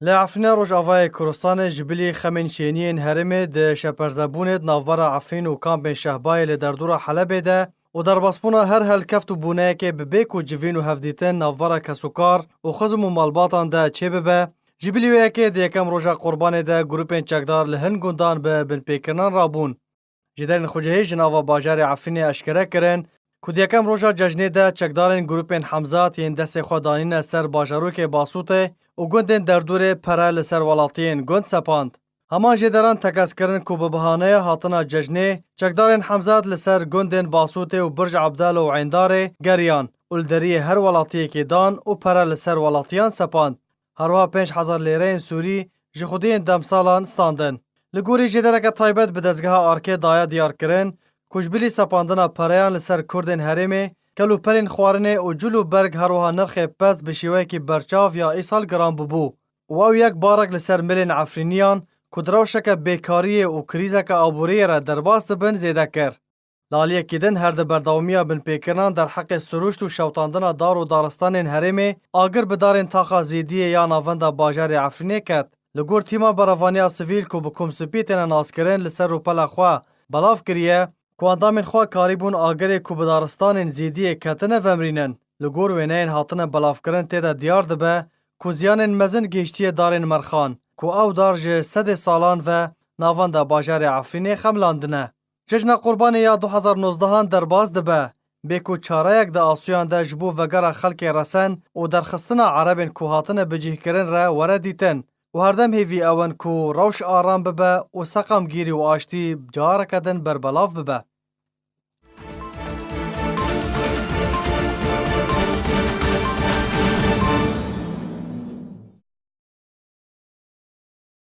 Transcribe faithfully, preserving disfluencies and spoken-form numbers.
Li Efrîna Rojavayê Kurdistanê ji bilî xemên şêniyên herêmê di şeperzebûnê di navbera Efrîn û kampên Şehbayê li derdora Helebê de û derbasbûna her helkeft û bûneyekê bi bê ku civîn û hevdîtin navbera kesûkar û xizm û malbatan de çêbibe, ji bilî wê yekê di yekem roja Qurbanê de grûpên çekdar li hin gundan bi binpêkirinan rabûn. Jêderên xwecihî ji nava bajarê Efrînê eşkere kirin ku di yekem roja cejnê de çekdarên grûpên Hemzat yên destê xwe danîne ser bajarokê Basûtê û gundên derdorê pere li ser welatiyên gund sepand. Heman jêderan tekez kirin ku bi bihaneya hatina cejnê, çekdarên Hemzat li ser gundên Basûtê û Birj Ebdal û Êndarê geriyan û li deriyê her welatiyekê dan û pere li ser welatiyan sepand. Her wiha pênc hezar lêreyên Sûrî ji xwediyên demsalan standin. Li gorî jêdereke taybet bi dezgeha Arkê daye diyarkirin ku ji bilî sepandina pereyan li ser Kurdên herêmê, kel û pelên xwarinê û cil û berg her wiha nirxê pez bi şêweyekî berçav ya îsal giran bûbû û ew yek barek li ser milên Efrîniyan ku di rewşeke bêkariyê û krîzeke aboriyê re derbas dibin zêde kir. Li aliyekî din her di berdewamiya binpêkirinan derheqê sirûşt û şewtandina dar û daristanên herêmê agir bi darên taxa Zêdiyê ya navenda bajarê Efrînê ket. Li gor tîma berevaniya sivîl ku bi Kom Spî têne naskirin li ser rûpela xwe belav kiriye ku endamên xwe karîbûn agirê ku bi daristanên Zêdiyê ketine vemrînin. Li gor wêneyên hatine belavkirin tê de diyar dibe ku ziyanên mezin gihiştiye darên merxan ku ew dar ji sedê salan ve navenda bajarê Efrînê xemilandine. Cejna Qurbanê ya du hezar nozdehan derbas dibe, bê ku çareyek di asûyan de ji bo vegera xelkê resen û derxistina erebên ku hatine bicihkirin re were dîtin û herdem hêvî ew in ku rewş aram bibe û seqamgîrî û aştî careke din berbelav bibe.